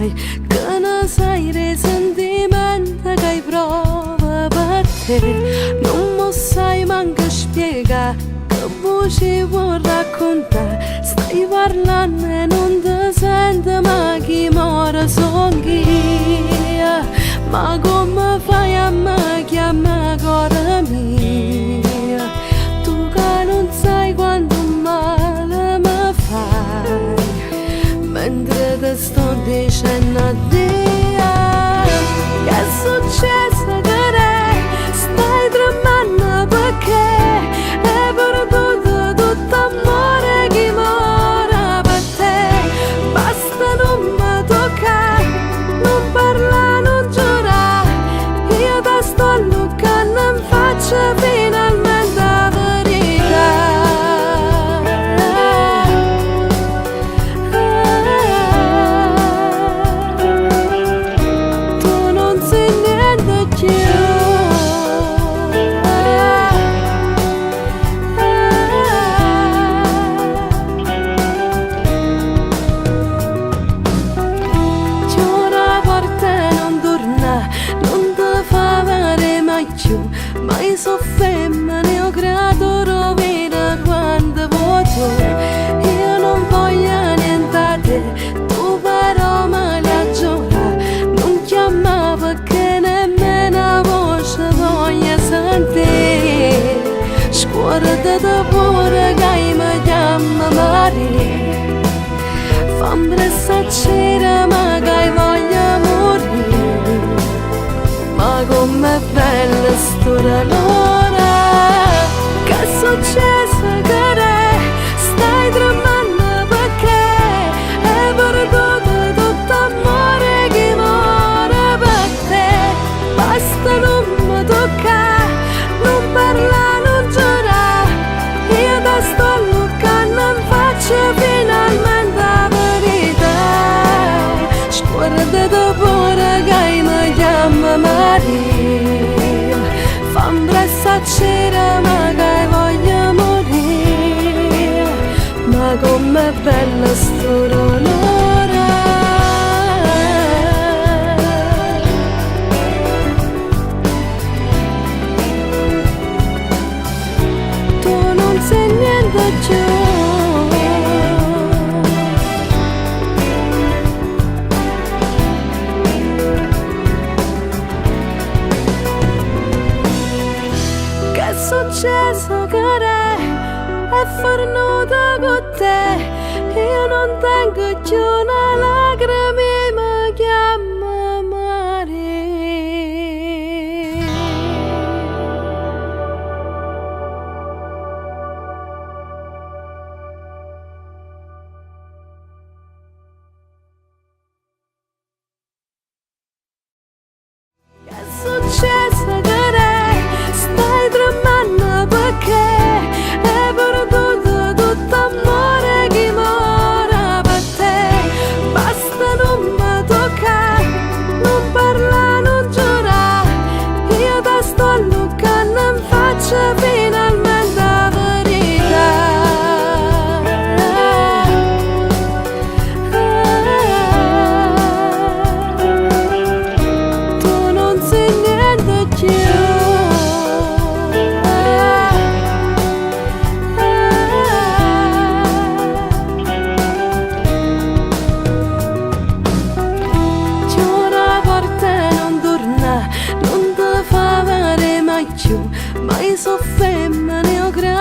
sai, che ne sai dei sentimenti che provo per te. Nun m' sai manco spiegà, che voce vuoi raccontare. Stai parlando e non ti sento, ma chi muore son io. Ma come fai a me chiamare cuore mio? Tu che non sai quanto male mi fai, mentre ti sto dicendo addio. Che è successo che te? Stai tremando perché hai perduto tutto amore che muore per te. Basta non mi toccare, non parlare, non giurare. Io ti sto alluccando in faccia finalmente la verità. Tu non sei niente più. Chiude la porta e non torna, non ti fa vedere mai più. Ma io so femmina e ho creato rovina quando vuoi tu. Io non voglio niente a te, tu però me l'hai giurato. Non chiamare perché nemmeno la voce voglio sentire. Scuordate pure che mi chiamo Maria. Fammi sacera ma che voglio morire. Ma com'è bella sto dolore. Che è successo che te? Stai tremando perché hai perduto tutto amore che muore per te. Basta non mi toccare, non parlare, non giurare. Io ti sto alluccando in faccia finalmente la verità. Scuordate pure che mi chiamo Maria. Fammi sacera ma che voglio morire. Ma com'è bella sto dolore. Tu non sei niente più. Che è successo che te? È fornuta con te. Io non tengo più una lacrima, mi chiamo Maria. Che è successo che te? Stai tremando perché hai perduto tutto amore che muore per te. Basta non mi toccare, non parlare, non giurare. Io ti sto alluccando in faccia finalmente la verità. Tu non sei niente più. Chiude la porta e non torna, non ti fa vedere mai più. Ma io so femmina e ho creato